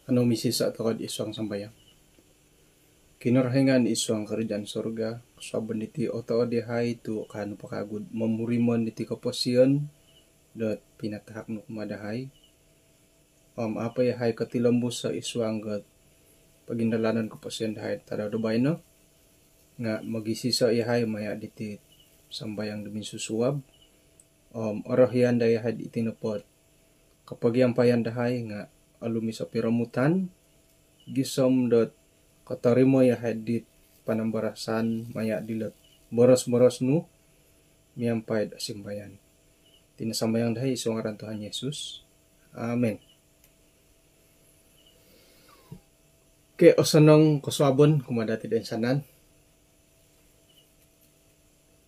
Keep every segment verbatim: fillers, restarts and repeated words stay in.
Kanou misiso' toko'd isuang sambayang. Kinorohingan isuang karajaan surga, kosuabon diti otood iyahai tu' kaanu po kagu'd momurimon diti koposion dot pinatahak nu kumaa dahai. Om a' po iyahai kotilombuso' isuang dot pogindalanon koposion dahai tadau do baino', nga' mogisiso' iyahai maya' diti sambayang do minsusuab. Om orohian daa iyahai'd iti nopo'd kopogiampayan dahai nga' olumis o piromutan gisom dot kotorimo iyahai'd dit panambarasan maya' dilo'd boros-boros nu miampai'd osimbayan. Iti no sambayang dahai isuang ngaran Tuhan Yesus. Amin. Okey, osonong kosuabon kumaa dati'd oinsanan.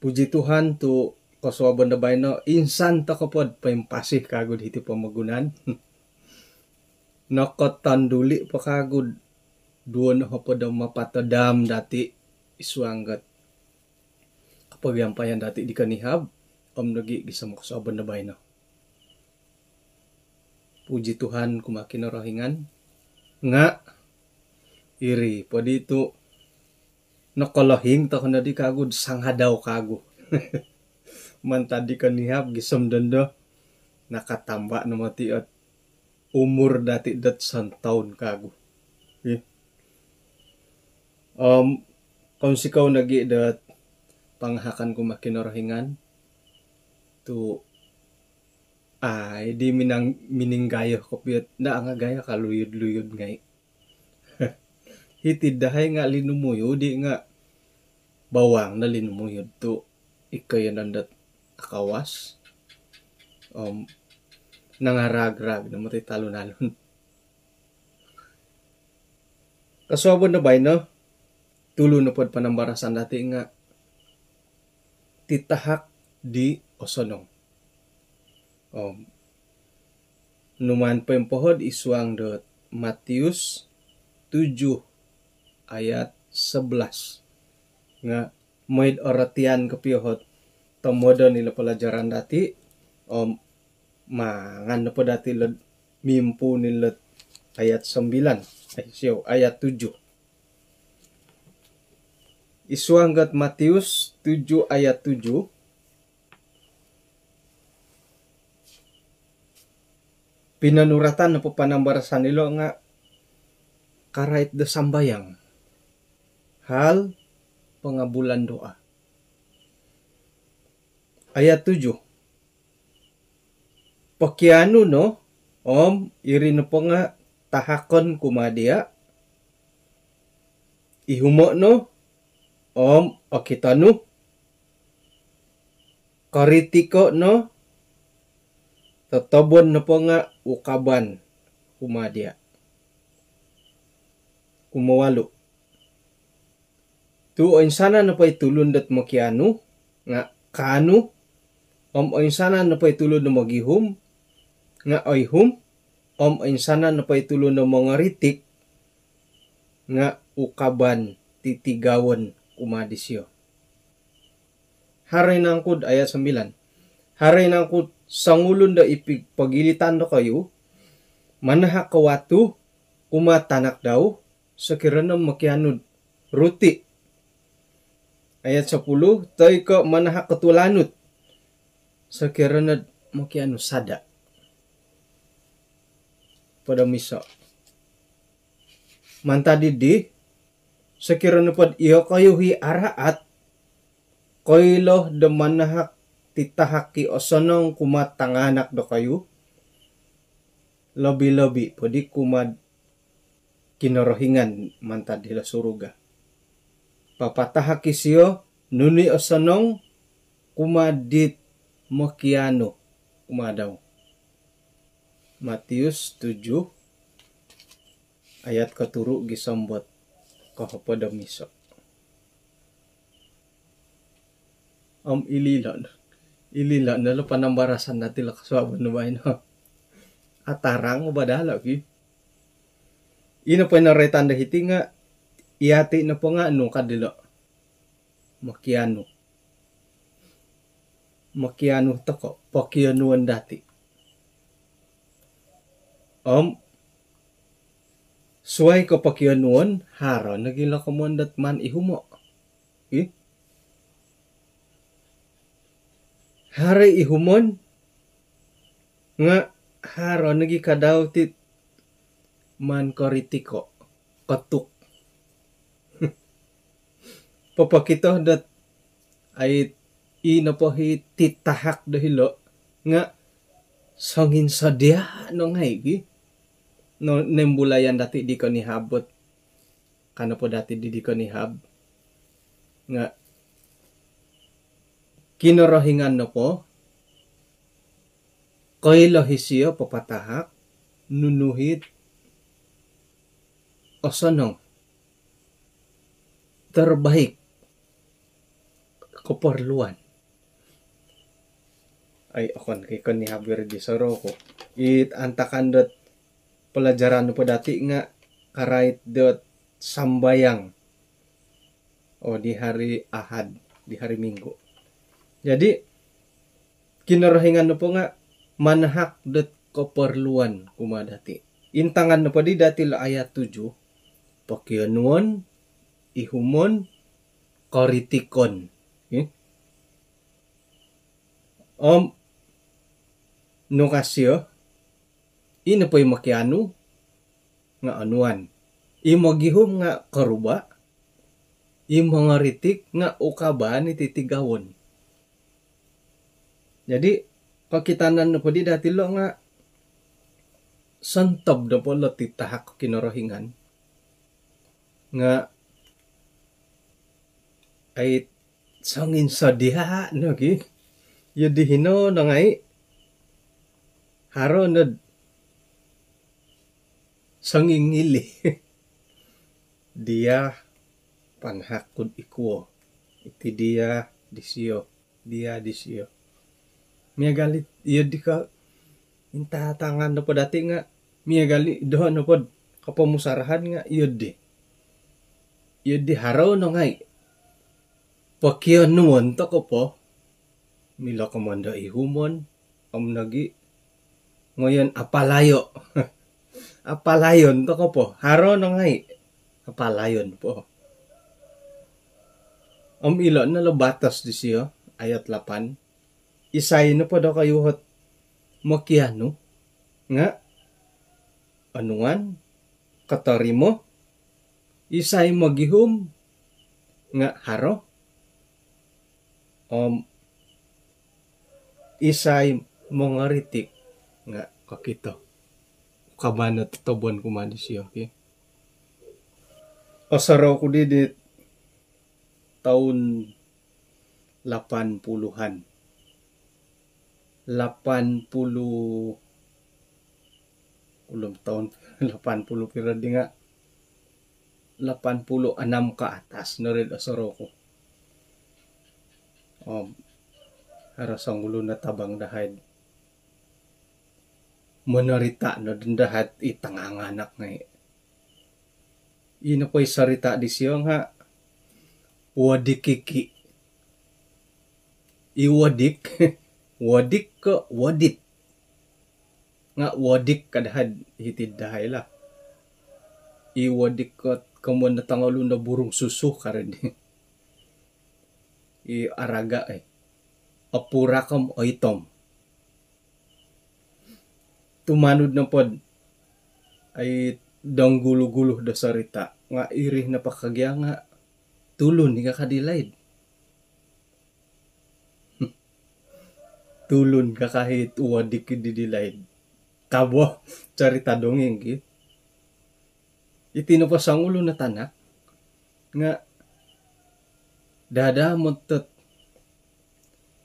Puji Tuhan tu' kosuabon do baino' insan toko' pod poimpasi kagu'd hiti pomogunan. Nokotonduli' po kagu'd duwo nohopod om apat o daam dati' isuang dot kopogiampayan dati' di konihab om nogi' gisom kosuabon do baino'. Puji Tuhan kumaa Kinorohingan. Nga' iri po di tu' nokolohing toko' noddi kagu'd sangadau kagu'. Mantad di konihab gisom dondo nakatamba' no moti' ot umur dati' dot sontoun kagu'. Ih. Om kounsikou nogi' dot pangahakan kumaa Kinorohingan tu' ai di minang-, mininggayo kopio't nda' nga' gayo kaluyud-luyud ngai'. Hiti'd dahai nga' linumuyud i' nga' bawang no linumuyud tu' ikoyonon dot akawas. Om nangarag-rag no moti' talun-alun. Kosuabon do baino', tulu nopo'd panambarasan dati' nga' titahak di osonong. Om numaan poimpoho'd isuang dot Matius tujuh ayat sebelas. Nga' moi'd orotian kopio ot tomodon ilo palajaran dati', om mangan nopo dati' ilo'd mimpuun ilo'd ayat sembilan, eh, siou, ayat tujuh. Isuang dot Matius tujuh ayat tujuh, pinonuratan nopo panambarasan ilo' nga' karait do sambayang. Hal pengabulan doa. Ayat tujuh. Pokianu no, om iri nopo nga' tahakon kumaa diya', ihumo' no, om okito nu, koritiko' no, totobon nopo nga' ukaban kumaa diya'. Kumowalu'. Tu' oinsanan nopo i tulun dot mokianu, nga' kaanu, om oinsanan nopo i tulun do mogihum, nga' oihum, om oinsanan nopo i tulun do mongoritik, nga' ukaban titigawon kumaa disio. Haro i' nangku'd ayat sembilan. Haro i' nangku'd songulun do ipig pogilitan dokoyu, manahak ko watu kumaa tanak dau, sokiro no mokianu'd ruti'. Ayat sepuluh, toi ko' manahak ko tulanut, sokiro no'd mokianu sada'. Podo miso'. Mantad iddi, sokiro nopod iyokoyu i' araat, koilo do manahak titahak i' osonong kumaa tangaanak dokoyu, lobi-lobi poddi kumaa'd Kinorohingan mantad hilo' suruga. Papatahak i' siyo nunu i' osonong kumaa dit mokianu kumaa dau. Matius tujuh ayat koturu' gisom dot kohopod om iso'. Om ilo' no, ilo' no lo panambarasan dati' lo kosuabon do baino. Atarang bo daa lo ki. Ino po i' noroitan do hiti nga' iyati' nopo nga' nu kad dilo'. Mokianu. Mokianu toko', pokionuon dati'. Om Suai ko pokionuon, haro nogi lokomon dot maan ihumo'. Ih. Haro ihumon nga' haro nogi kadau ti maan koritiko', kotuk. Popokito dot ai i nopo hi titahak do hilo' nga' songinsodia' no ngai' gi. No, nimbulayan dati' di konihab ot, ka nopo dati' di di konihab nga' Kinorohingan nopo koilo hi sio papatahak nunu hit osonong, terbaik, keperluan. Ai, okon ko' i konihab iri di sorou ku. It antakan dot pelajaran nopo dati' nga' karait dot sambayang. Oh, di hari Ahad, di hari Minggu. Jadi, Kinorohingan nopo nga' manahak dot keperluan kumaa dati'. Intangan nopo di dati' lo ayat tujuh, pokionuon, ihumon, koritikon. Ih. Om nung ka sio, i nopo i mokianu nga' onuan. I mogihum nga' koruba'. I mongoritik nga' ukabaan iti tigawon. Jadi, kokitanan nopo di dati' lo nga' sontob nopo lo titahak Kinorohingan nga' ai songinsodia' no gi. Iyo di hino no ngai', haro nod songingili. Dia panahak ku'd ikuo. Iti dia disio. Dia disio. Miagal i, iyo di ka, intatangan nopo dati' nga' miagal i doho' nopo'd kopomusarahan nga' iyo di. Iyo di haro no ngai'. Pokionuon toko' po, milo komon do ihumon, om nogi' ngoyon apalayo'. Apalayon toko' po, haro no ngai'. Apalayon po. Om ilo' no lo batos disio, ayat lapan. Isai nopo dokoyu ot mokianu nga' onuan, kotorimo, isai mogihum nga' haro, om isai mongoritik nga' kokito. Ukabano' totobon kumaa disio, ki. Osorou ku di di toun lapan puluhan. Lapan puluh, ulun toun lapan puluh piro di nga', lapan puluh anam ka atas no ri do osorou ku. Om haro songulun natabang dahai'd monorita' nod dahai'd i tanganganak ngai'. Ino po i sorita' disio nga' wodik iki. I wodik, wodik ko' wodit. Nga' wodik ka dahai'd hiti'd dahai lah. I wodik ko' komon do tongolun do burung susu ka ri di. I araga' eh. Opurak om oitom. Tumanud nopo'd ai dong gulu-gulu do sorita' nga' iri nopo ka gia nga' tulun i ka ka di laid. Tulun ka ka hi wodik di di laid. Kabo, carita' dongeng ki. Iti nopo songulun o tanak nga' dada montot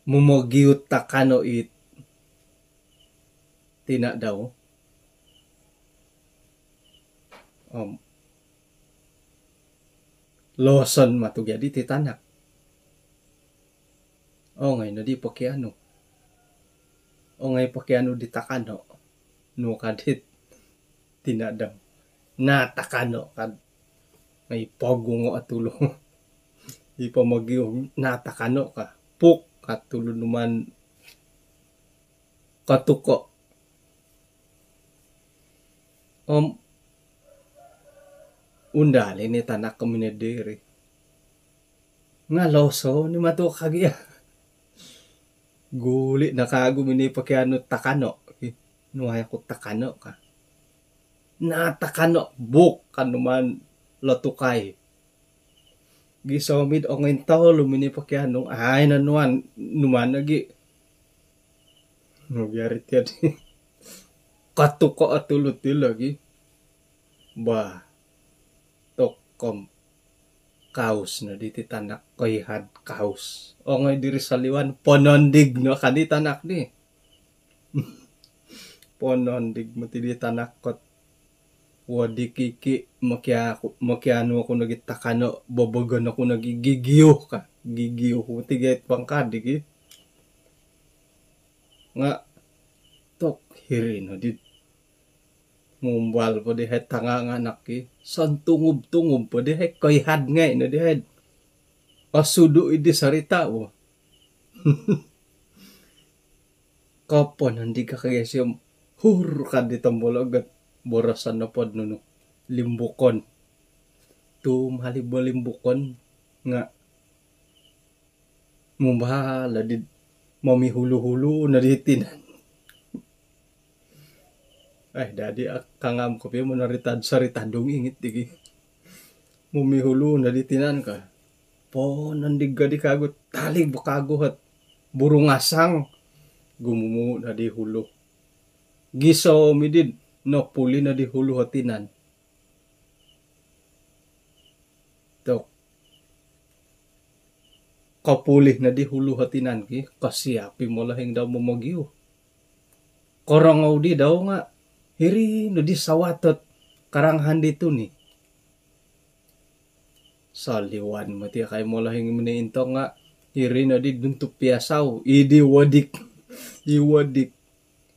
momogiut takano' i tina' dau. Om loson matu gia di ti tanak. Ongoi nodi pokianu. Ongoi pokianu di takano'. Nu ka dit tina' dau. Na takano' ka. Ai pogungo' o tulu. I pomogiu na takano' ka. Puk ka tulu numan katuko'. Om Undali ni tanak ko minodiri. Nga loso ni matu kagi ya. Guli na kagu mini pakianu takano. Nuai aku takano ka. Na takano buk kan numan lotukai. Giso mid ongin tolu mini pakianu ai na nuan numan lagi. Nugiari tiadi. Katuko atulut ti lagi. Bah, tokom kaus no diti tanak koihad kaus. Ongoi diri soliwan ponondig no kadi tanak di. Ponondig mati di tanak kot. Wadi kiki mokia mokianu aku nogi takano bobogon aku nogi gigiuh ka. Gigiuh mati gait pangkadi ki. Nga tok hiri no di. Mumbal po di hai tanga nganak ki. Sontungub-tungub po di hai koihad ngai no di hai. Osudu idi sarita bo. Kopo nondi ka kagesiom hur kadi tombologot. Boroson nopod nunu limbukon. Tu mali bo limbukon nga mumbal adi momihulu-hulu no di tinan. Eh, dadi kangam kopio monoritad sarita donging iti gi. Momihulu no di tinan ka. Ponondig gadi kagu tali bo kagu hot burung asang. Gumumu no di hulu. Giso midid no puli no di hulu hot tinan. Tok. Kopuli no di hulu hot tinan ki kosiapi molohing dau momogiu. Korongou di dau nga hiri no di sawatot karang handi tuni. Soliwan mati akai molohing mini intong nga hiri no di duntu piasau idi wadik. I wadik.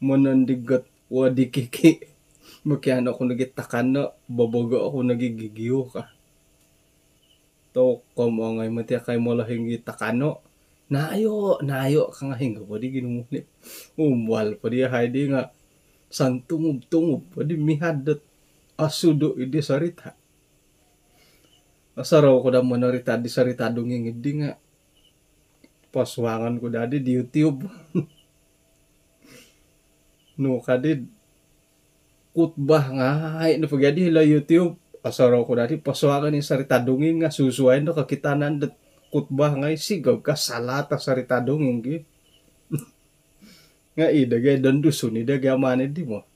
Monondigot wadi kiki. Mokianu aku nogi takano bobogo aku nogi gigiu ka. Tokom ongoi mati akai molohing i takano. Nayo nayo ka nga hinggo po di ginumuli. Umbal po di hai di nga sontungub-tungub po di mihad dot osudu idi sarita. Osorou ku da monorita di sarita donging idi nga posuangon ku dadi di YouTube. Nu kadi kutbah ngai no pagi adi hilo YouTube. Osorou ku dadi posuangon i sarita donging nga susuai no kokitanan dot kutbah ngai sigog ka salah ta sarita donging ki. Nga i dagai don Dusun i dagai aman idi mo.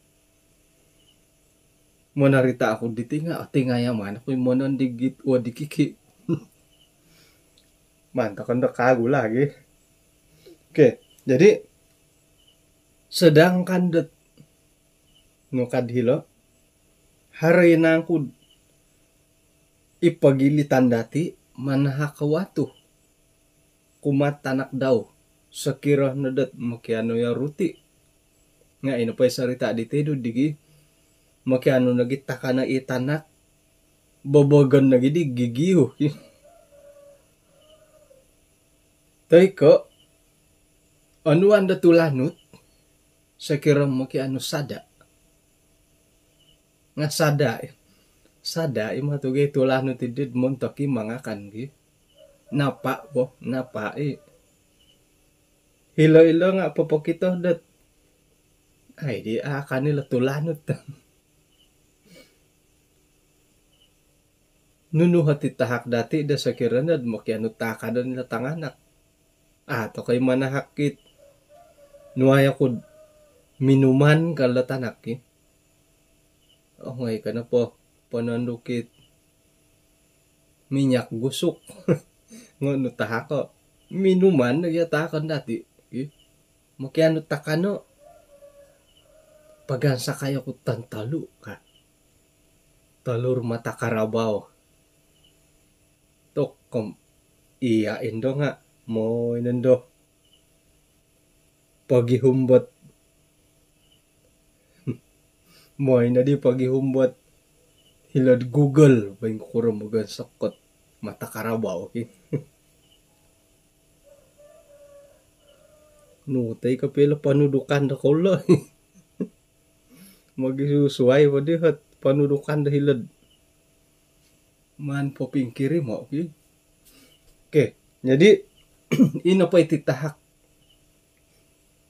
Monarita aku diti nga otingai aman aku i monondigit wadi kiki. Mantap kan do kagu lagi. Oke, jadi sedangkan dot nukad hilo hari nangkud ipagilitan dati manahak watu kumat tanak dau sokiro no dot mokianu ya ruti. Nga ino po i sarita di tidu digi mokianu nogi takano i tanak bobogon nogi di gigiu. Toi ko onuan do tulanut sokiro mokianu sada. Nga sada i sada i matu gi tulanut idid montok i mangakan gi. Napa bo napa i. Hilo-hilo nga popokito dot ai di akan ilo tulanut. Nunu hati tahak dati do sokiro nod mokianu takadon ilo tanganak. Ah, tokoi manahak kit nuai aku minuman ka ilo tanak ki. Ongoi ka nopo ponondukit minyak gusuk. Ngonu tahako minuman no gia tahakon dati. Mokianu takano pagansakai aku tontolu ka. Tolur mata karabau. Tokom iya indo nga moi nondo pogihumbot. Moi nodi pogihumbot hilod Google poingkuro mogon sokot mata karabau ki. Nu toi kopilo ponudukan do koulo. Mogisusuai po di hot ponudukan do hilod Maan popingkirimo' ki. Okey, jadi ino po iti tahak,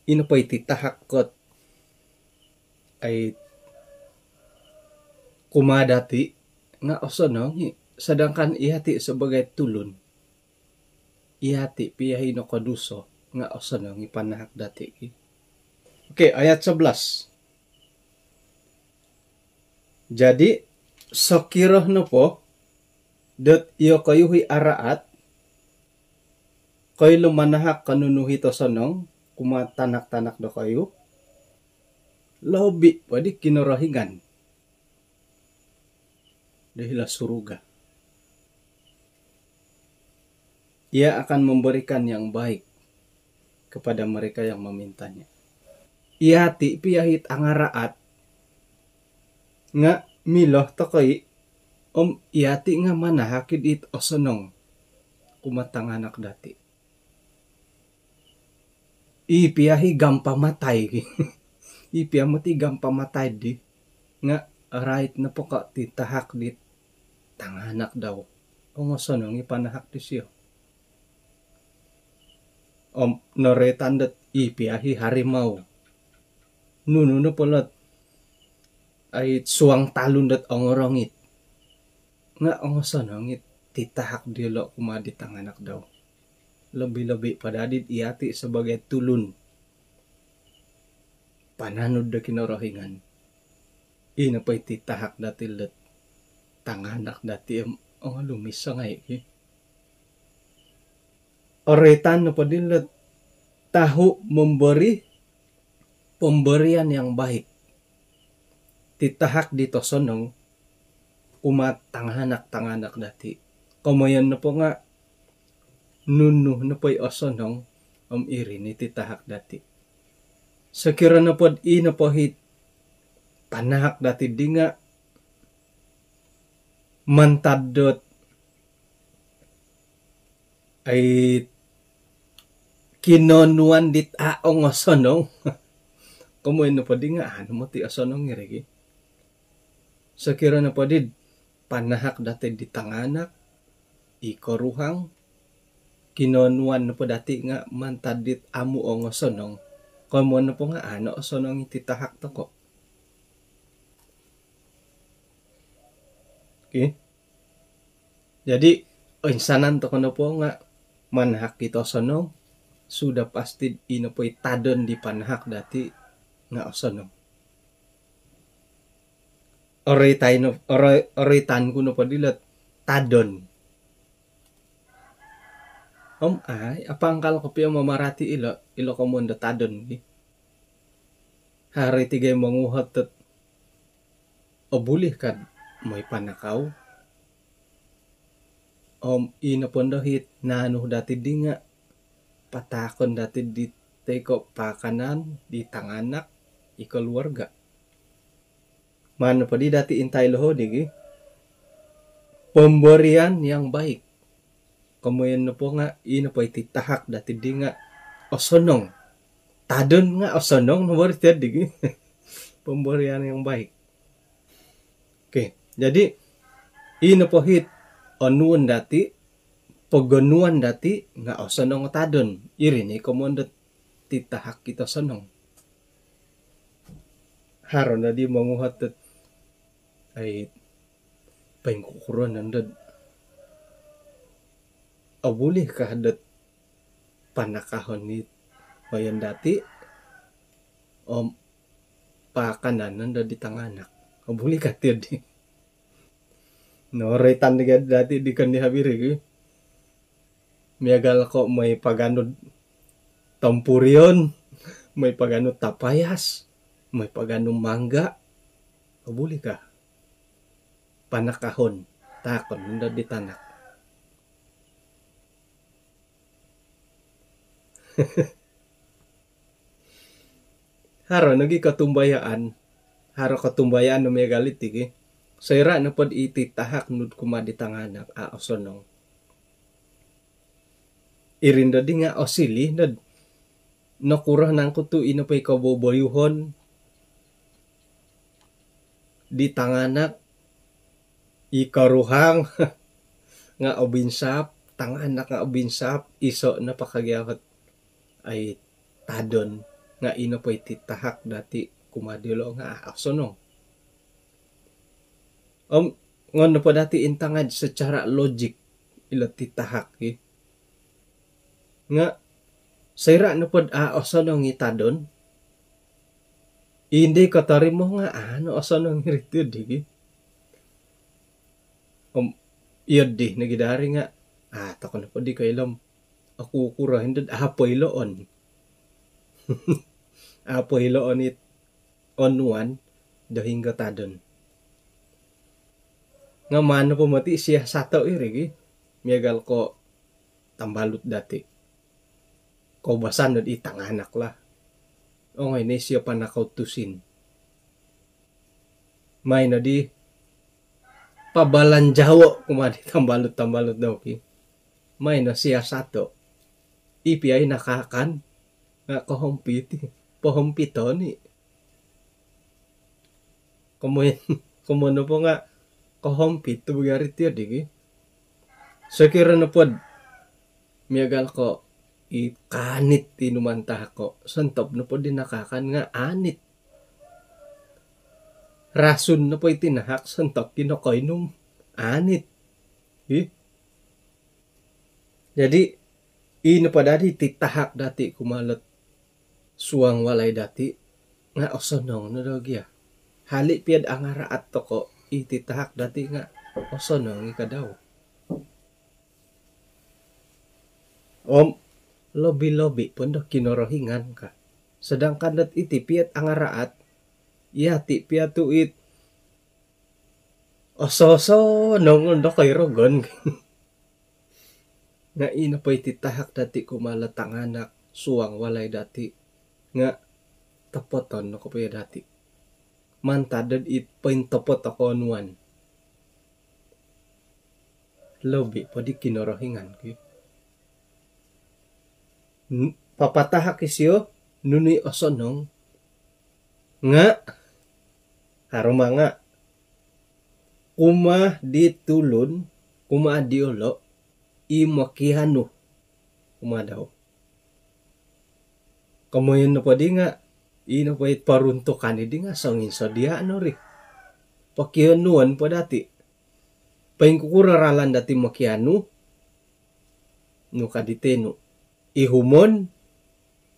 ino po iti tahak kot ai kumaa dati' nga' osonong i', sedangkan iyati' sebagai tulun, iyati' piya i' nokoduso nga' osonong i' panahak dati' ki. Okey, ayat sebelas. Jadi sokiro nopo dot iyokoyu i' araat koilo manahak ko nunu i' tosonong kumaa tanak-tanak dokoyu, lobi' poddi Kinorohingan do hilo suruga. Ia akan memberikan yang baik kepada mereka yang meminta-Nya. Iyati' piya it angaraat nga' milo toko i', om iyati' nga' manahak i' dit osonong kumaa tanganak dati'. I piya i' gampamatai ki. I piya moti gampamatai di nga' rait nopo ko' ti tahak dit tanganak dau, ongosonong i' panahak disio. Om noroitan dot i piya i' harimau, nunu nopo lot ai suang talun dot ongorongit, nga' ongosonong i' ti tahak diyolo' kumaa di tanganak dau. Lobi-lobi po daddi'd iyati' sebagai tulun pananud do Kinorohingan. Ino po iti tahak dati' lot tanganak dati' om ongolumis sangai' ki. Oroitan nopo di lot tahu memberi pemberian yang baik, ti tahak dit osonong kumaa tanganak-tanganak dati'. Komoyon nopo nga' nunu nopo i' osonong om iri ni ti tahak dati'. Sokiro nopod i nopo i' panahak dati' di nga' mantad dot ai kinonuan dit a' ongosonong, komoyon nopo di nga' a' no moti osonong iri ki. Sokiro nopo di panahak dati' di tanganak, i koruhang, kinonuan nopo dati' nga' mantad dit amu' ongosonong, komoyon nopo nga' a' no osonong iti tahak toko'. Okey. Jadi oinsanan toko' nopo nga' manahak it osonong, sudah pasti ino po i tadon di panahak dati' nga' osonong. Oroitai no, oro-, oroitan ku nopo di lot tadon. Om ai apangkal kopio mamarati' ilo, ilo komoyon do tadon ki. Haro iti gai monguhot dot, obuli kad moi panakau? Om ino pondo hit naanu dati' di nga' pataakon dati' di toi ko' paakanan di tanganak, i koluarga. Maan nopo di dati' intai loho' di gi, pemberian yang baik. Komoyon nopo nga' ino po iti tahak dati' di nga' osonong. Tadon nga' osonong no bo ri tiya di gi. Pemberian yang baik. Okey, jadi ino po hit onuon dati', pogonuan dati' nga' osonong o tadon. Iri ni komoyon dot ti tahak it osonong. Haro noddi monguhot dot ai poingkukuro nondo dot, obuli kah dot panakahon i' oyon dati' om paakanan nondo di tanganak? Obuli kah tiyo di? Noroitan di ga dati' di kondi habiri ki. Miagal ko' moi paganu tompurion, moi paganu tapayas, moi paganu mangga', obuli kah panakahon, taakon nondo di tanak? Haro nogi kotumbayaan, haro kotumbayaan no miagal iti ki. Soira' nopod iti tahak nu'd kumaa di tanganak a' osonong, iri noddi nga' osiliu nod nokuro nangku tu' ino po i koboboyuhon di tanganak, i koruhang, nga' obinsap, tanganak nga' obinsap, iso' no po kagia ot ai tadon nga' ino po iti tahak dati' kumaa dilo' nga' a' osonong. Om ngon nopo dati' intangai secara logik ilo ti tahak ki. Nga' soira' nopod a' osonong i tadon, indi kotorimo nga' a' no osonong iri ti di ki. Om iyo di nogi dari nga' a' toko nopo di koilo om oku kuro hindod a' poiloon. A' poiloon it onuan do hinggo tadon. Nga' maan nopo moti siasato' iri ki, miagal ko' tambalut dati'. Koubasan nod i tanganak lah. Ongoi no isio panakau tusin. Mai nodi pabalanjawo' kumaa di tambalut-tambalut dau ki. Mai no siasato'. I piya i nakaakan nga' kohompit i. Pohompiton i. Komoyon, komoyon nopo nga' kohompit tu bagi ari tiyo di ki. Sokiro nopod miagal ko' i kaanit inuman tahak ko', sontob nopo di nakaakan nga' anit. Rasun nopo i tinahak, sontob ki nokoinum, anit. Hi. Jadi ino po dadi ti tahak dati' kumaa lot suang walai dati' nga' osonong no do gia. Hali' piya'd angaraat toko' i ti tahak dati' nga' osonong i kadau. Om lobi-lobi pun do Kinorohingan ka. Sedangkan dot iti piya'd angaraat, iyati' piya tu' it oso-osonong do koi rogon. Nga' ino po iti tahak dati' kumaa lo tanganak suang walai dati' nga' topoton no kopiya dati' mantad dot it pointopot o koonuan. Lobi po di Kinorohingan ki. Papatahak isio nunu i osonong nga' haro ma nga' kumaa di tulun, kumaa diolo' i mokianu kumaa dau. Komoyon nopo di nga' ino po i poruntukan i di nga' songinsodia' no ri. Pokionuon po dati'. Poingkukuro ralan dati' mokianu, nu ka di tenu. Ihumon,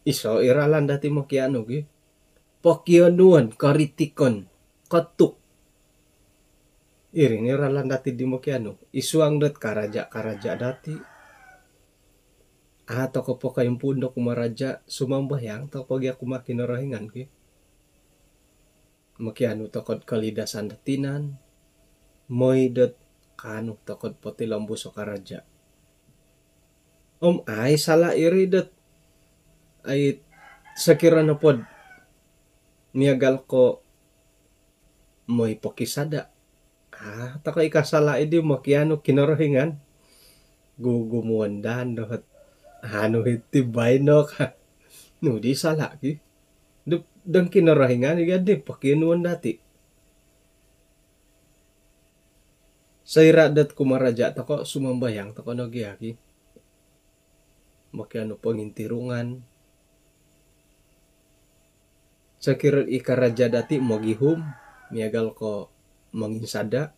iso i ralan dati' mokianu gi. Pokionuon, koritikon, kotuk. Iri ni ralan dati' di mokianu. Isuang dot karaja-karaja dati'. A' toko' po koimpuun do kumaraja, sumambayang toko' po gia kumaa Kinorohingan ki. Mokianu toko'd kolidasan do tinan, moi dot kaanu toko'd potilombus o karaja. Om ai sala' iri dot ai sokiro nopod miagal ko' moi pokisada'. A' toko' i kasala' i di mokianu Kinorohingan. Gugumuon daa do ot anu iti baino ka. Nu di sala' ki. Dong Kinorohingan i gaddi pokionuon dati'. Soira' dot kumaraja' toko', sumambayang toko' nogi aki. Mokianu pongintirungan. Sokiro i karaja' dati' mogihum, miagal ko' monginsada'.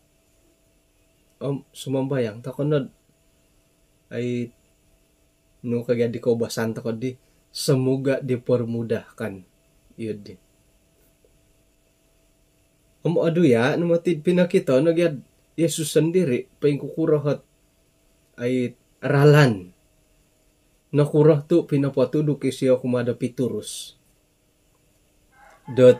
Om sumambayang toko' nod ai nu ka gia di koubasan toko' di, semoga dipermudahkan. Iyo di. Om oduya' no moti'd pinokito no gia'd Yesus sondiri' poingkukuro ot ai ralan. Nokuro tu' pinopotuduk isio kumaa do Pitrus. Dot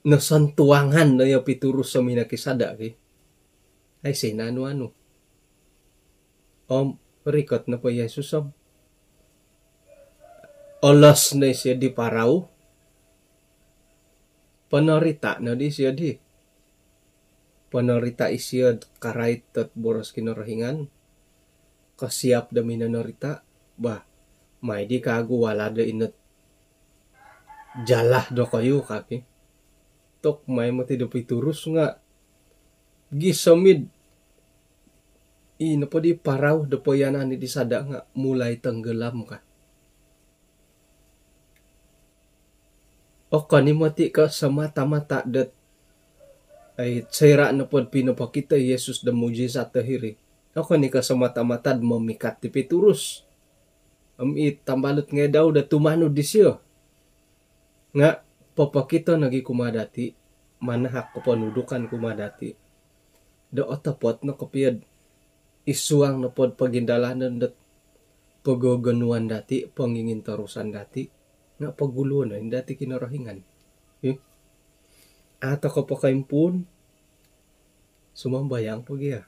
nosontuangan no iyo Pitrus o minokisada' ki. Ai si nanu-anu. Om rikot nopo Yesus om olos no isio di parau. Ponorita' no di isio di. Ponorita' isio karait dot boros Kinorohingan. Kosiap do minonorita'. Bah, mai di kagu walai do inot jala dokoyu kaki. Tok mai moti do Pitrus nga' gisom id i nopo di parau do poiyanan di sada' nga' mulai tenggelam ka. Okon i' moti' ko' semata-mata dot, ai, soira' nopod pinopokito i Yesus do mujizat do hiri. Okon i' ko' semata-mata do momikat i Pitrus om i tambalut ngai' dau do tumanud disiyo. Nga' popokito nogi' kumaa dati', manahak koponudukan kumaa dati' do otopot no kopio'd id suang nopod pogindalanon dot pogogonuan dati', pongingintorusan dati', nga' poguluon no dati' Kinorohingan. Ih. A' toko' pokoimpuun, sumambayang po gia.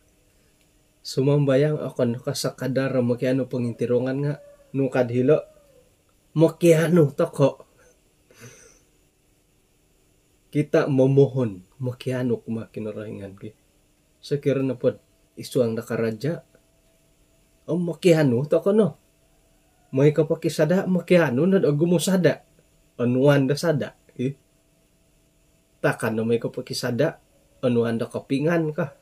Sumambayang okon ko' sakadar mokianu pongintirungan nga' nung kad hilo' mokianu toko'. Kita memohon, mokianu kumaa Kinorohingan ki. Sokiro nopod id suang do karaja', om mokianu toko' no. Moi ko' pokisada', mokianu nod ogumu' sada'. Onuan do sada' ki. Takano moi ko' pokisada', onuan do kopingan ka.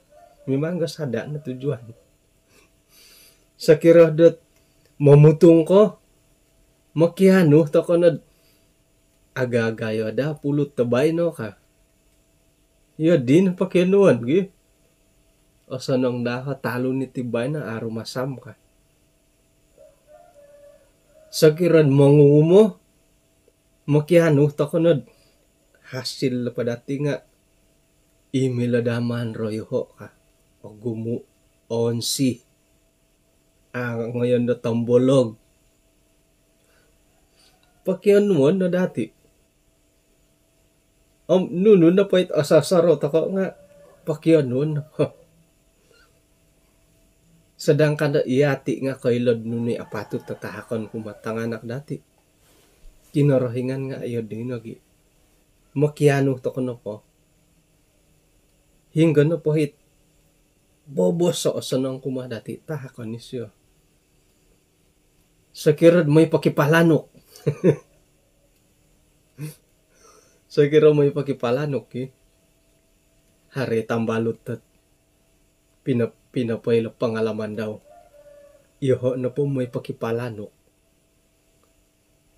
Mimang ga sada' no tujuan. Sokiro dot momutung ko, mokianu toko' nod, aga-aga iyo daa pulut do baino ka. Iyo din pokionuon gi. Osonong daa ko talun iti baino, aru masam ka. Sokiro'd monguumo, mokianu toko' nod hasil po dati' nga' i milo daa maan royoho' ka. Ogumu', oonsi. A' ngoyon do tombolog. Pokionuon no dati'. Om nunu nopo it osorou toko' nga' pokionuon nopo. Sedangkan do iyati' nga' koilo'd nunu i apatut do tahakon kumaa tanganak dati'. Kinorohingan nga' iyo dino gi. Mokianu toko' nopo, hinggo nopo it bobos o osonong kumaa dati', tahakon isiyo. Sokiro'd moi pokipalanuk. Sokiro moi pokipalanuk ki. Haro tambalut dot pino-, pinopoilo pangalaman dau. Iyoho' nopo moi pokipalanuk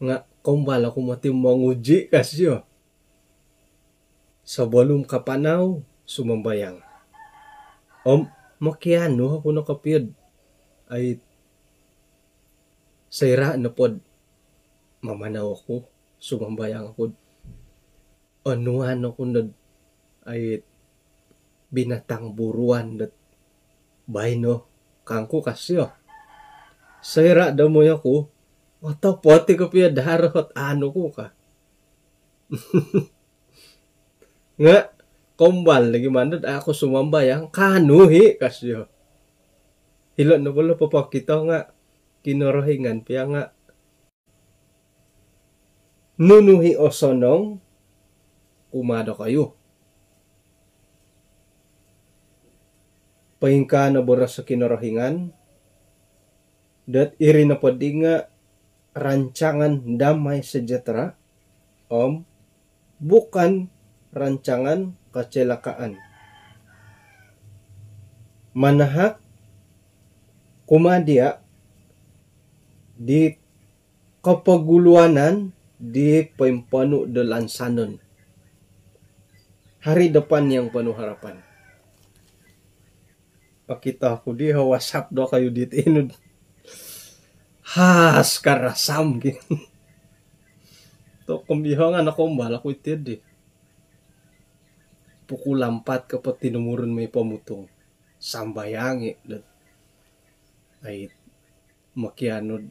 nga' kombal oku moti monguji ka sio. Sabalum kapanau, sumambayang. Om mokianu oku no kopio'd, ai, soira' nopod mamanau oku, sumambayang oku'd onuan oku nod, ai, binatang buruan dot baino kangku ka sio. Soira' do moi oku, otopot i kopio do haro ot anu ku ka. Nga' kombal lagi mandad aku sumambayang, kaanu i' ka sio. Hilo' nopo lo popokito nga' Kinorohingan pia nga' nunu i' osonong kumaa dokoyu. Poingkaa no boros o Kinorohingan dot iri nopo di nga' rancangan damai sejahtera om bukan rancangan kecelakaan. Manahak kumaa dia' di kopoguluanan di poimponu' do lansanon. Hari depan yang penuh harapan. Okito ku di ho WhatsApp dokoyu dit inud. Has karasam gi. Tokom iho nga' nokombal oku iti di. Pukul ampat ko po tinumurun moi pomutung. Sambayangi' dot, ai, mokianu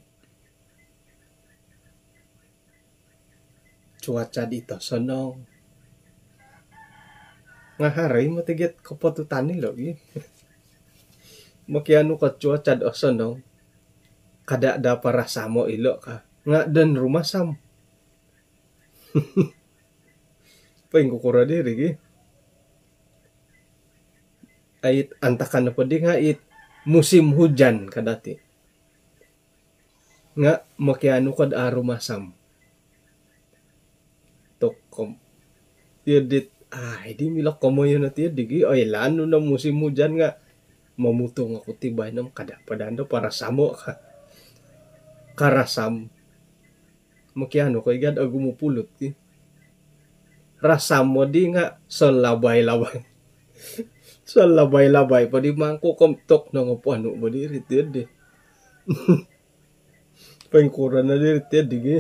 cuaca di tosonong. Nga' haro i' moti giat kopotutan ilo' gi. Mokianu ko cuaca do osonong, kada' daa parasamo' ilo' ka. Nga' don rumasam. Poingkukuro diri gi. Ai, antakan nopo di nga' it musim hujan ka dati'. Nga' mokianu kod aru masam. Tokom. Iyo dit, ai, di milo komoyon ot iyo di gi. Oilaan nu no musim hujan nga' momutung oku ti baino om kada po daa ndo parasamo ka. Karasam. Mokianu ko igad ogumu pulut ki. Rasam modi nga' solabai-labai. Solabai-labai po di mangkuk om tok nongoponu po di iri ti di. Poingkuro no di iri ti di gi.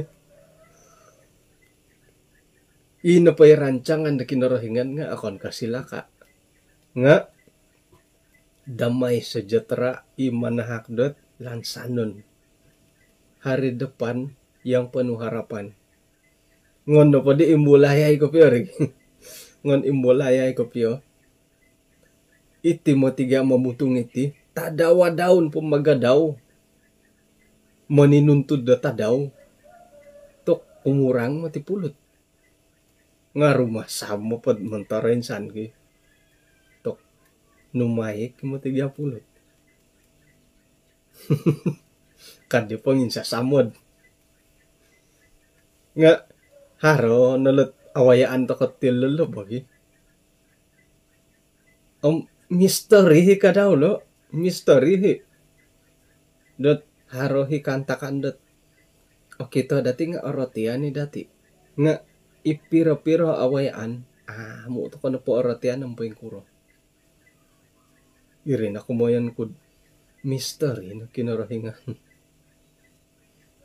Ino po i rancangan do Kinorohingan nga' okon ko' silaka'. Nga' damai sejahtera i manahak dot lansanon. Hari depan yang penuh harapan. Ngon nopo di imbulayai kopio ri. Ngon imbulayai kopio. Iti moti gia momutung iti, tadau-adaun po magadau. Moninuntud do tadau. Tok kumurang moti pulut. Nga' rumasam po montoro insan ki. Tok numaik moti gia pulut. Kadi ponginsasamod. Nga' haro no lot awayaan toko ti lolo bo gi. Om misteri hi kadau lo, misteri hi. Dot haro hi kaantakan dot okito dati nga' orotian i dati. Nga' i piro-piro awayaan, amu' toko nopo orotian om poingkuro. Iri no komoyon ku'd misteri no Kinorohingan.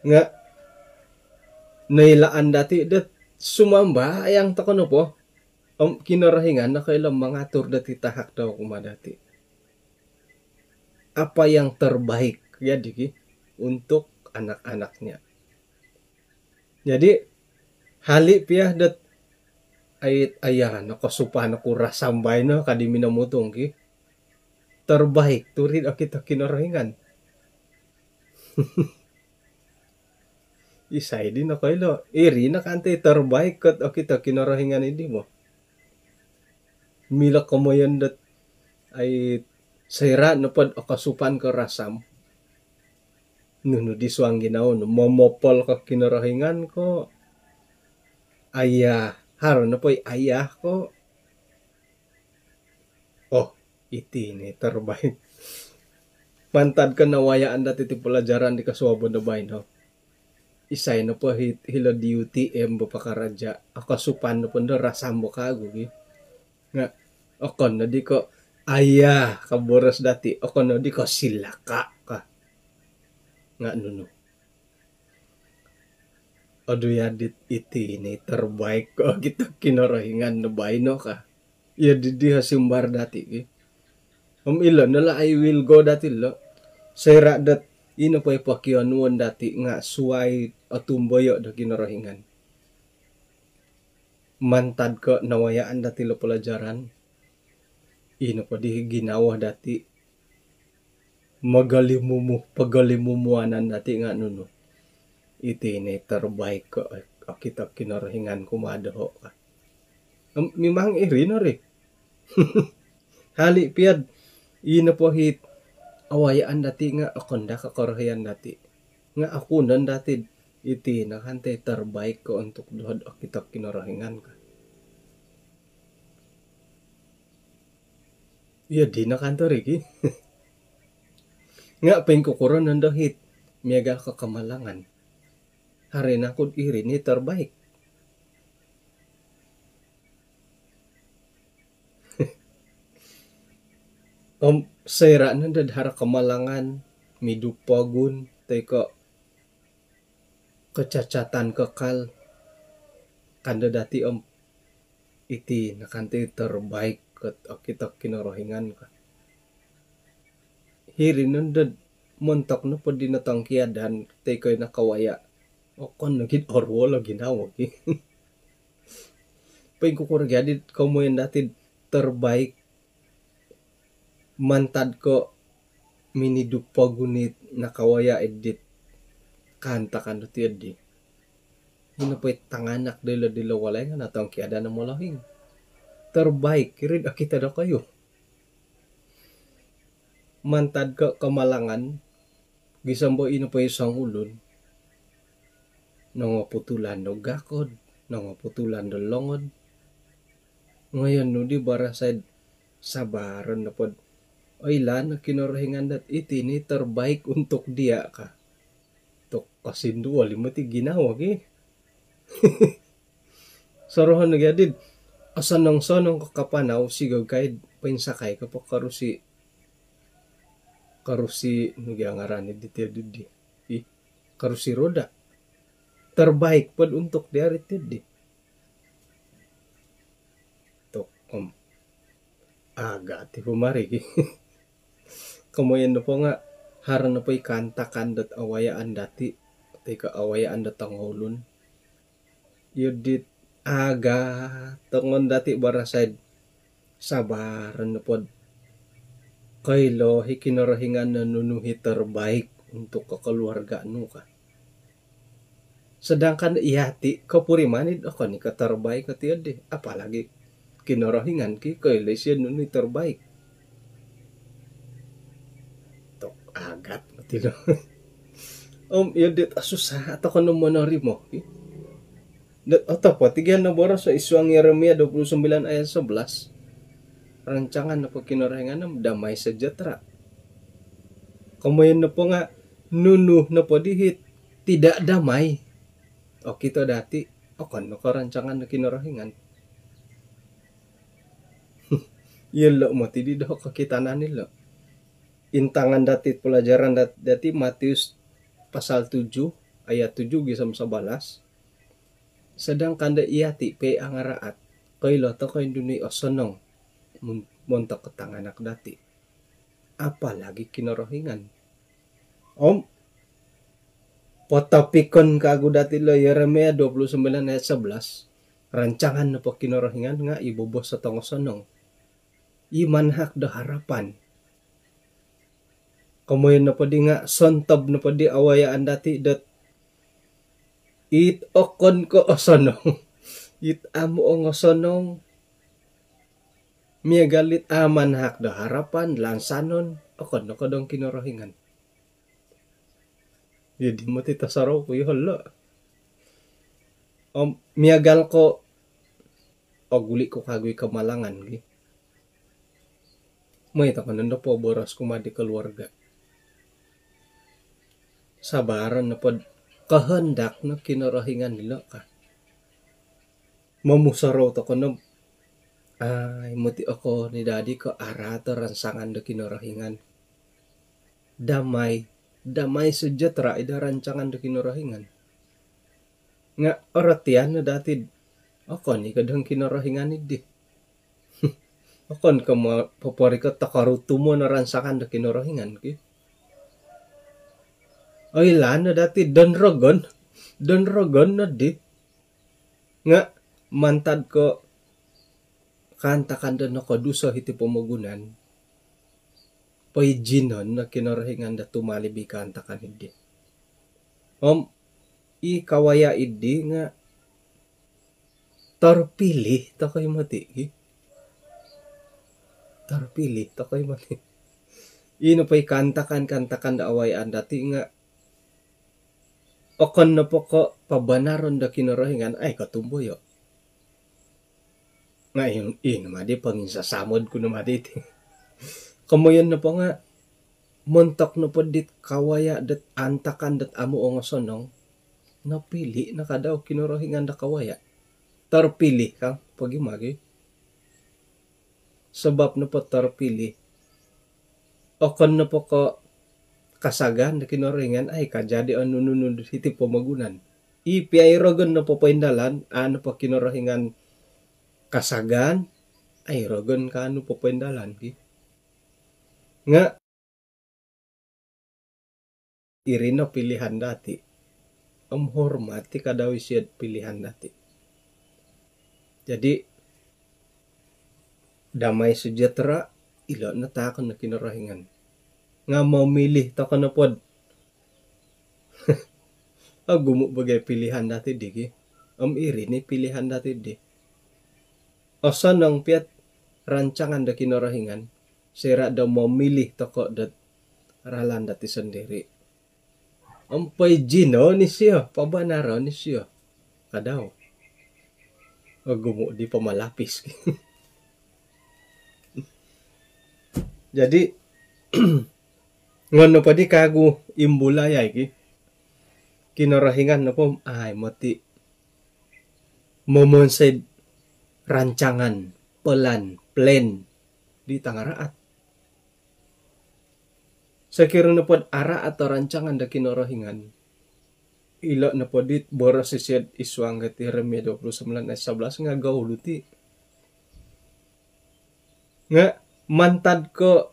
Nga' noilaan dati dot sumambayang toko nopo om Kinorohingan no koilo mangatur dati tahak dau kumaa dati. Apa yang terbaik jadi ki untuk anak-anaknya. Jadi hali' pia dot ai, aya nokosupan oku rasam baino kadi minomutung ki. Terbaik tu ri okito Kinorohingan. Isai di nokoilo, iri no kanto i terbaik kot okito Kinorohingan idi mo. Milo komoyon dot ai, soira' nopod okosupan ko rasam, nunu di suang ginawo nu, momopol ko Kinorohingan ko, ayah, haro nopo i ayah ko. Oh, iti ni terbaik. Mantad ko nawayaan dati ti pelajaran di kosuabon do baino. Isai nopo hi, hilo di U T M bo pakaraja, okosupan nopo ndo rasam bo kagu gi. Nga' okon nodi ko' ayah ka boros dati, okon nodi ko' silaka' ka. Nga' nunu. Odu ya dit iti ni terbaik ko' okito Kinorohingan no baino ka. Iyo didi ha simbar dati ki. Om ilo no lah I will go dati lo. Soira' dot ino po i pokionuon dati nga' suwai otumboyo' do Kinorohingan. Mantad ko' nawayaan dati lo pelajaran, ino po di ginawo dati, mogolimumu, pogolimumuanan dati nga' nunu. Iti ni terbaik ko' okito Kinorohingan kumaa doho' ka. Em, mimang iri no ri. Hali' pia'd ino po hi awayaan dati nga' okon daa ko' korohian dati. Nga' okunon dati'd iti no kanto i terbaik ko' untuk doho'd okito Kinorohingan ka. Iyo dino kanto ri ki. Nga' poingkukuro nondo hi miagal ko' kamalangan. Haro naku'd iri ni terbaik. Om soira' nondo'd haro kamalangan, midu pogun, toi ko' kecacatan kekal, kando dati om iti no kanto i terbaik ko' okito Kinorohingan ka. Hiri nondo'd montok nopo di notongkiadan toi ko' i nakawaya'. Okon nogi'd oruol o ginawo ki. Poingkukuro gia dit komoyon dati'd terbaik mantad ko' minidu pogun i nakawaya' id dit kaantakan dot iyo di. Ino po i tanganak dilo, dilo walai nga' notongkiadan o molohing. Terbaik iri'd okito dokoyu. Mantad ko' kamalangan, gisom bo ino po i songulun, nongoputulan do gakod, nongoputulan do longod. Ngoyon nu di barasai'd sabaron nopo'd oilaan o Kinorohingan dot iti ni terbaik untuk dia ka. Tu' kosinduol i' moti ginawo ki. Sorohon nogi adi'd osonong-sonong ko kapanau, sigog kai'd poinsakai ko po korusi, korusi nogi ngaran i' diti adi'ddi, ih, korusi roda. Terbaik pod untuk dia ri ti'ddi. Tu' om, aga' ti po mari ki. Komoyon nopo nga' haro nopo i kaantakan dot awayaan dati', toi ko' awayaan dot tongoulun, iyo dit aga' tongon dati' barasai'd sabaran nopod koilo i Kinorohingan no nunu i terbaik untuk ko keluarga nu ka. Sedangkan iyati' kopuriman i'd okon i' ko terbaik oti oddi, apalagi Kinorohingan ki koilo isio nunu i terbaik. Tu' aga' oti no. Om iyo dit osusa' toko no monorimo ki. Dot otopot i' gia noboros id suang Yeremia dua puluh sembilan ayat sebelas. Rancangan nopo Kinorohingan om damai sejahtera. Komoyon nopo nga' nunu nopo dihit tidak damai, okito dati', okon no ko rancangan do Kinorohingan. Iyolo' moti di do kokitanan ilo'. Intangan dati' pelajaran dat-, dati' Matius pasal tujuh ayat tujuh gisom sebelas. Sedangkan do iyati' pia angaraat, koilo toko i' nunu i osonong mon-, montok tanganak dati', apalagi Kinorohingan. Om potopikon kagu dati' lo Yeremia dua puluh sembilan ayat sebelas, rancangan nopo Kinorohingan nga' i bobos o tongosonong, i manahak do harapan. Komoyon nopo di nga' sontob nopo di awayaan dati' dot it okon ko' osonong, it amu' ongosonong, miagal it a' manahak do harapan, lansanon, okon no ko' dong Kinorohingan. Iyo di moti tosorou ku iyolo'. Om miagal ko' oguli' ku kagu i kamalangan gi. Moi toko nondo poboros kumaa di keluarga, sabaran nopod kehendak no Kinorohingan ilo' ka. Momusorou toko no, ai, moti okon i' dadi ko' araat o rancangan do Kinorohingan. Damai, damai sejahtera i' do rancangan do Kinorohingan. Nga' orotian no dati'd okon i' ko' dong Kinorohingan iddi. Okon ko' mo-, poporikot do korutumon o rancangan do Kinorohingan ki. Oilaan no dati'd don rogon, don rogon noddi. Nga' mantad ko' kaantakan do nokoduso hiti pomogunan, poijinon no Kinorohingan do tumalib i kaantakan iddi. Om i kawaya' iddi nga' terpilih toko i' moti' ki. Terpilih toko i' moti'. Ino po i kaantakan-kaantakan do awayaan dati' nga' okon nopo ko' pabanaron do Kinorohingan, ai, kotumboyo'. Nga' in-, ino madi ponginsasamod ku no madi ti. Komoyon nopo nga' montok nopo dit kawaya' dot antakan dot amu' ongosonong, nopili' no kadau Kinorohingan do kawaya'. Terpilih ka pogi magi. Sabap nopo terpilih, okon nopo ko' kasagaan do Kinorohingan, ai, kajadi o nunu-nunu hiti pomogunan. I pia i rogon nopo poindalan, a' nopo Kinorohingan kasagaan, ai, rogon kaanu po poindalan ki. Nga' iri no pilihan dati'. Om hormati kadau isio'd pilihan dati'. Jadi, damai sejahtera, ilo' no taakon do Kinorohingan. Nga' momilih toko nopod, ogumu' bagai pilihan dati' di ki. Om iri ni pilihan dati' di. Osonong pia't rancangan do Kinorohingan, soira' do momilih toko' dot ralan dati' sondiri'. Om poijino ni sio, pabanaron ni sio kadau. Ogumu' di pamalapis. Jadi, Ngon nopo di kagu imbulayai ki, Kinorohingan nopo ai moti momonsoi'd rancangan, pelan, plan di tangaraat. Sokiro nopo'd araat o rancangan do Kinorohingan, ilo nopo dit boros isido id suang id Yeremia dua puluh sembilan ayat sebelas nga gulu ti. Nga mantad ko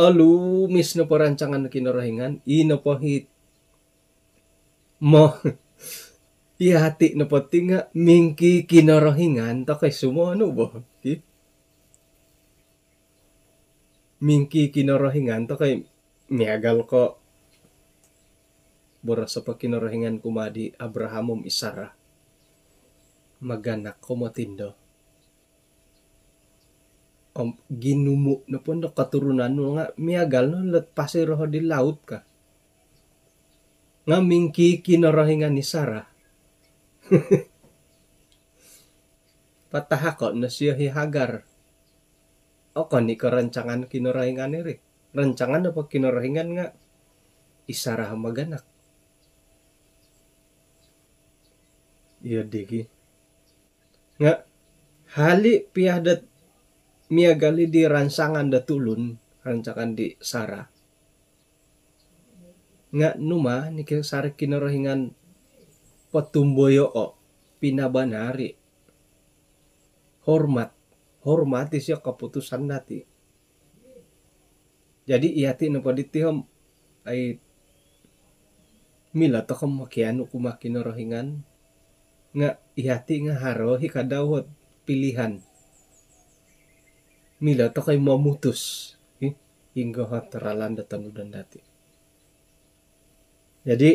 olumis nopo rancangan do Kinorohingan, i nopo hit mo, iyati nopo ti nga mingki-Kinorohingan tokou sumonu bo. Ki? Mingki-Kinorohingan tokou, miagal ko boros nopo Kinorohingan kumaa di Abraham om i Sarah, maganak ko moti ndo. Om ginumu nopo ndo keturunan nu nga miagal no lot pasir roho di laut ka. Nga mingki-Kinorohingan i Sarah. Patahako no sio hi Hagar. Okon i ko rancangan Kinorohingan iri. Rancangan nopo Kinorohingan nga i Sarah maganak. Iyo di ki. Nga hali pia dot miagal i di rancangan do tulun, rancangan di Sarah. Nga numa ni ki sari Kinorohingan potumboyoo, pinabanari, hormat, hormati sio keputusan dati. Jadi iyati nopo diti om ai milo tokou mokianu kumaa Kinorohingan nga iyati nga haro hi kadau ot pilihan. Milo tokou momutus hi inggo ot ralan do tonudon dati. Jadi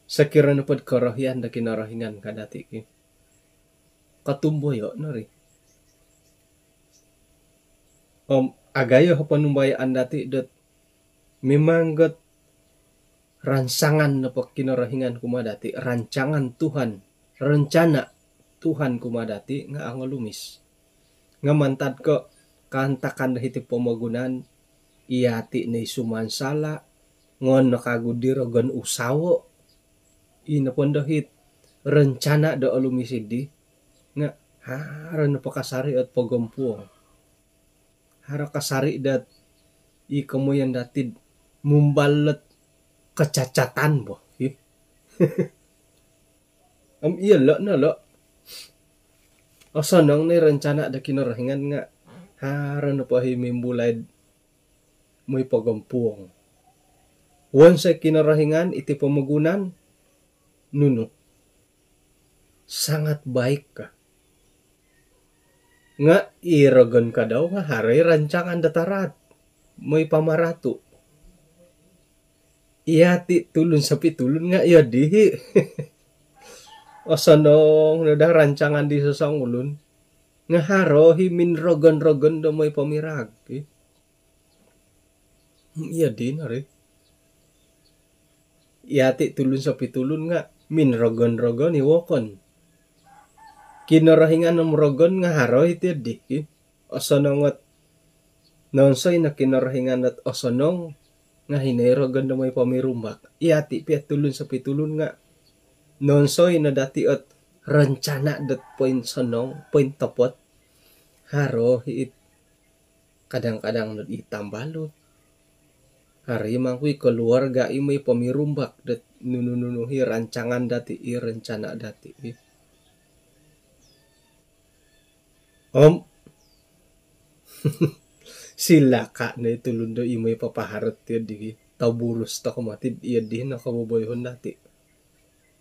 sokiro nopo'd korohian do Kinorohingan ka dati ki, kotumboyo no ri. Om agayo ho ponumbayaan dati dot memang got rancangan nopo Kinorohingan kumaa dati, rancangan Tuhan, rencana Tuhan kumaa dati nga ongolumis. Nga mantad ko kaantakan do hiti pomogunan, iyati no i sumansala, ngon no kagu di rogon usawo. I nopo ndo hit rencana do olumis idi nga haro nopo kasari ot pogompuong. Haro kasari dot i komoyon dati'd mumbal lot kecacatan bo. Hi. Om iyolo no lo. Osonong no i rencana do Kinorohingan nga haro nopo hi mimbulai'd moi pogompuong. Wonsoi Kinorohingan iti pomogunan, nunu? Sangat baik ka. Nga i rogon kadau nga haro i rancangan do taraat, moi pamaratu. Iyati tulun sopi tulun nga iyo di hi. Osonong no daa rancangan di sosongulun nga haro hi minrogon-rogon do moi pomirag hi. Iyo di no ri. Iyati tulun sopi tulun nga minrogon-rogon i wokon. Kinorohingan om rogon nga haro hi ti di ki. Osonong ot nonsoi no Kinorohingan ot osonong nga hino i rogon do moi pomirumbak. Iyati pia tulun sopi tulun nga nonsoi no dati ot rencana dot poinsonong, pointopot, haro hi it kadang-kadang dot i tambalut. Haro i mangkui keluarga i moi pomirumbak dot nunu-nunu hi rancangan dati, i rencana dati hi. Om silaka no i tulun do i moi papaharot ti di ki. Tau burus tokou moti iyo di no koboboyoon dati.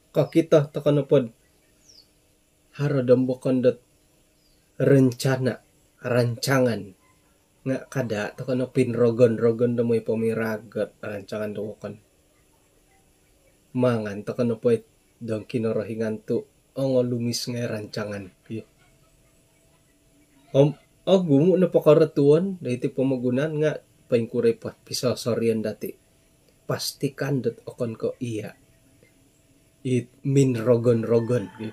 Kokito tokou nopo'd haro do mbokon dot rencana, rancangan. Nga kada tokou no pinrogon-rogon do moi pomirag ot rancangan do wokon. Mangan tokou nopo it dong Kinorohingan tu ongolumis ngai rancangan ki. Om ogumu nopo korotuon do iti pomogunan nga poingkuro i pisosorion dati. Pastikan dot okon ko iya it minrogon-rogon ki.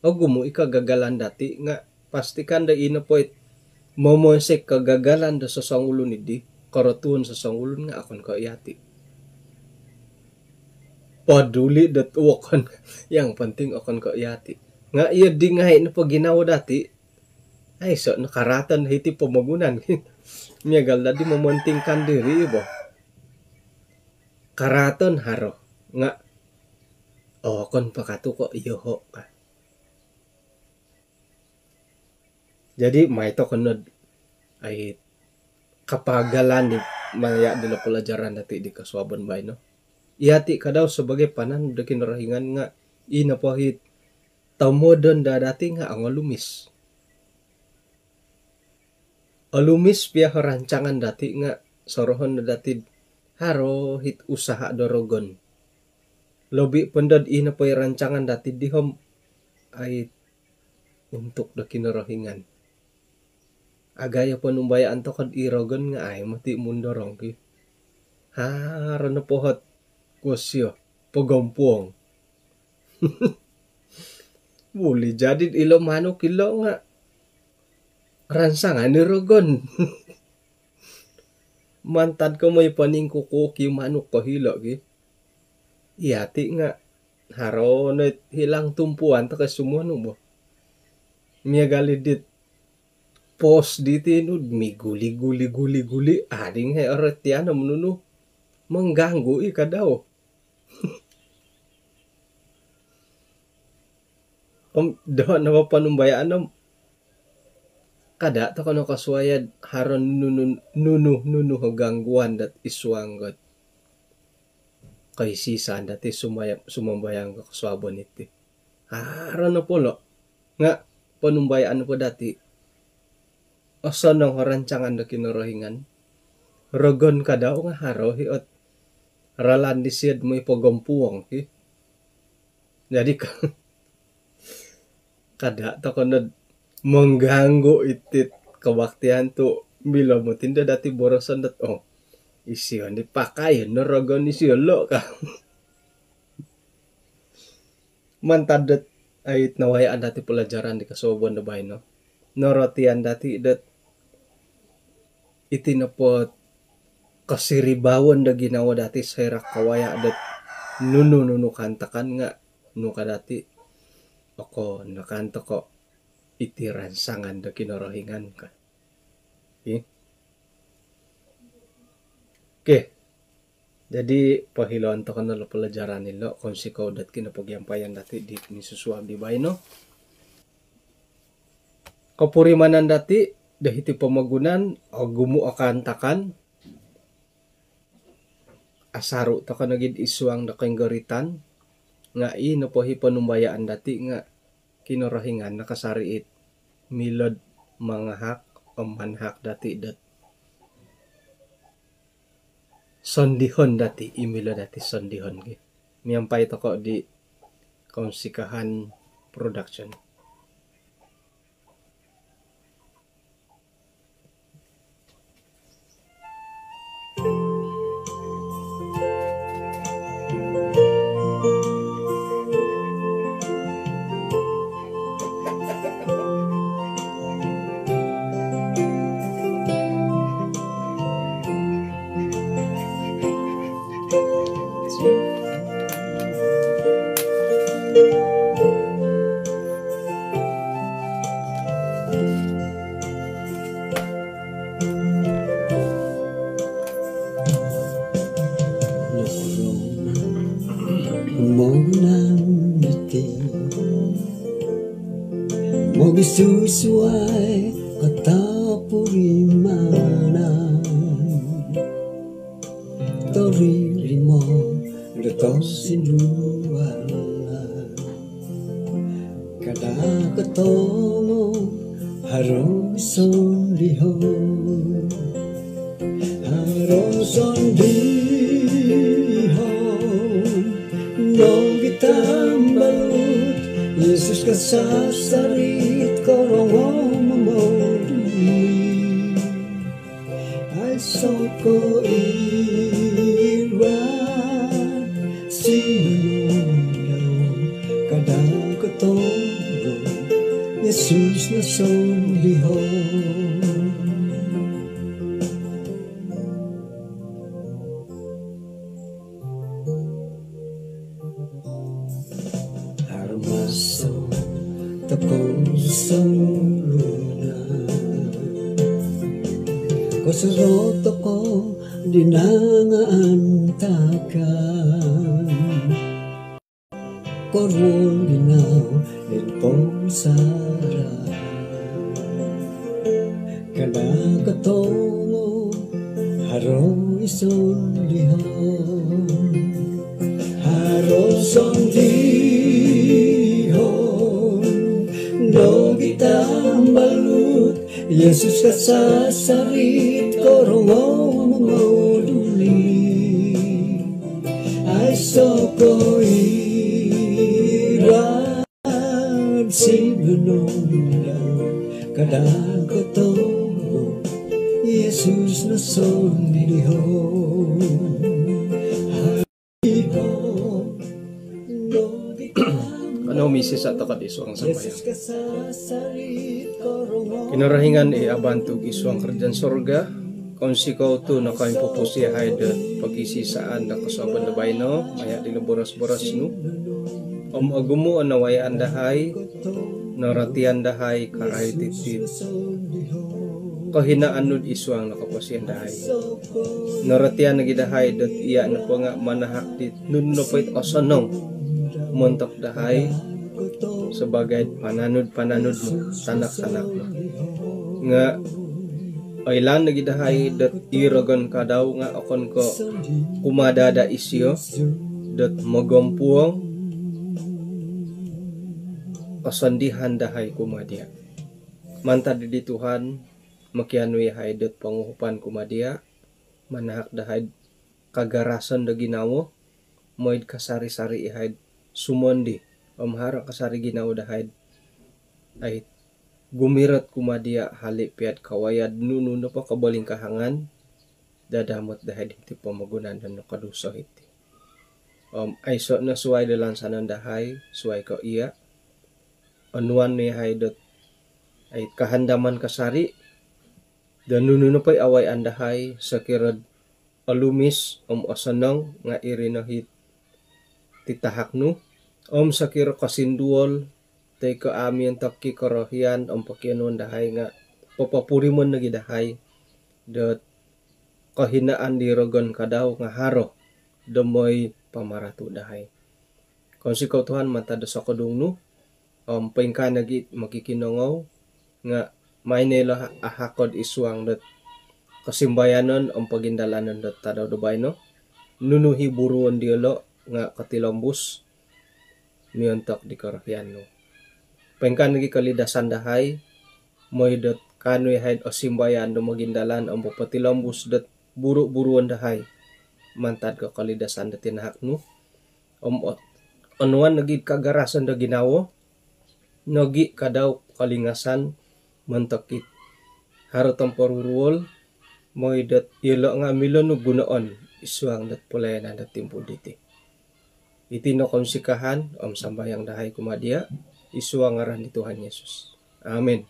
Ogumu i kegagalan dati nga pastikan do ino po it Momonsoi kegagalan do sosongulun di, korotuon sosongulun nga okon ko iyati. Peduli dot wokon, yang penting okon ko iyati. Nga iyo di ngai nopo ginawo dati, aiso no karaaton hiti pomogunan. Miagal dati mementingkan diri bo. Karaaton haro nga okon po katu ko iyoho ka. Jadi mai tokou nod ai kapagalan di maya dilo pelajaran dati di kosuabon baino. Iyati kadau sebagai pananud do Kinorohingan nga i nopo it tomodon do dati nga ongolumis. Olumis pia o rancangan dati nga sorohon do dati haro it usaha do rogon. Lobi po nod i nopo i rancangan dati di om ai untuk do Kinorohingan. Agayo ponumbayaan tokou i rogon nga ai moti mundorong ki. Haro nopo ot kuo sio pogompuong. Buli jadi ilo manuk ilo nga ransangan i rogon. Mantad ko moi poningkuku ki manuk ko hilo ki. Iyati nga haro no hilang tumpuan tokou sumonu bo. Miagal i dit pos diti nu miguli-guli-guli-guli ading he orotian om nunu mengganggu i kadau. Om doho nopo ponumbayaan om kada tokou no kosuai do haro nunu nunu nunu gangguan dot isuang got koisisan dati sumaya- sumambayang ko kosuabon iti. Haro nopo lo nga ponumbayaan po dati osonong o rancangan do Kinorohingan. Rogon kadau nga haro hi ot ralan di siod moi pogompuong hi. Jadi ka kada tokou nod mengganggu itit kebaktian tu milo moti ndo dati boroson dot oh isio ni pakai no rogon isio lo ka. Mantad dot ai nawayaan dati pelajaran di kosuabon do baino. Norotian dati dot iti nopo kosiribawon do ginawo dati soira kawaya dot nunu-nunu kaantakan nga nu ka dati okon no kaan tokou iti ransangan do Kinorohingan ka. Okey. Okey. Jadi pohiloon tokou no lo pelajaran ilo, kounsikou dot kinopogiampayan dati di minsusuab di baino. Kopurimanan dati do hiti pomogunan, ogumu o kaantakan, asaru tokou nogi id suang do koinggoritan, nga i nopo hi ponumbayaan dati nga Kinorohingan no kasari it milo do mangahak om manahak dati dot sondihon dati, i milo dati sondihon ki. Miampai tokou di Kounsikahan Production. Nokorongou mogunan diti mogisusuai o topurimanan, toririmo do tosindualan. Kada kotongo haro sondihon, haro sondihon nogi tambalut. Yesus kasasari korongou momoduli. Aiso ko ira sinonondau, kada kotongo Yesus no sondihon. Songuna kosorot tokou di nangaan takan koruol ginau id pomusarahan. Kada kotongo haro i sondihon, haro sondihon nogi tambalut. Yesus kasasarit korongou mongoduli. Aiso koirad sinunung dau, kada kotongo Yesus nosondihon. Kanou misisa' toko'd isuang sambayang. Kinorohingan i abantug isuang karajaan sorga, kounsikou tu' nokoimpupusi' yahai do pogisisaan do kosuabon do baino maya' dilo boros-boros nu. Om ogumu' o nawayaan dahai, norotian dahai karait iti kohinaan nu'd isuang nokoposian dahai. Norotian nogi' dahai dot iya' nopo nga' manahak dit nunu nopo it osonong montok dahai sabagai pananud-pananud nu, tanak-tanak nu. Nga' oilaan nogi' dahai dot i rogon kadau nga' okon ko' kumaa daa isio dot mogompuong osondihan dahai kumaa diya'. Mantad di Tuhan, mokianu yahai dot ponguhupan kumaa diya', manahak dahai'd kagarasan do ginawo, moi'd kasari-sari yahai'd sumondi, om haro kasari ginawo dahai'd ai gumirot kumaa diya' hali' piya'd kawaya'd nunu nopo kobolingkahangan dadamot dahai'd hiti pomogunan do nokoduso hiti. Om aiso' no suwai do lansanon dahai, suwai ko' iya', onuan no yahai dot ai kahandaman kasari' do nunu nopo i awayaan dahai, sokiro'd olumis om osonong nga' iri no hit titahak nu, om sokiro kosinduol toi ko' amu' miontok i korohian om pokionuon dahai nga' popopurimon nogi' dahai dot kohinaan di rogon kadau nga' haro do moi pamaratu' dahai. Kounsikou Tuhan mantad do sokodung nu, om poingkaa nogi' mokikinongou nga' mai no ilo ahakod isuang dot kosimbayanon om pogindalanon dot tadau do baino. Nunu hi buruon diyolo' nga' kotilombus miontok di korohian nu. Poingkaa nogi' kolidasan dahai, moi dot kaanu yahai'd osimbayan do mogindalan om popotilombus dot buru-buruon dahai mantad ko kolidasan do tinahak nu. Om o- onuan nogi'd kagarasan do ginawo, nogi' kadau kolingasan montok it haro tomporuruol, moi dot iyolo' nga' milo nu gunoon isuang dot polayanan dot timpu diti. Iti no kounsikahan om sambayang dahai kumaa diya', isuang ngaran di Tuhan Yesus. Amin.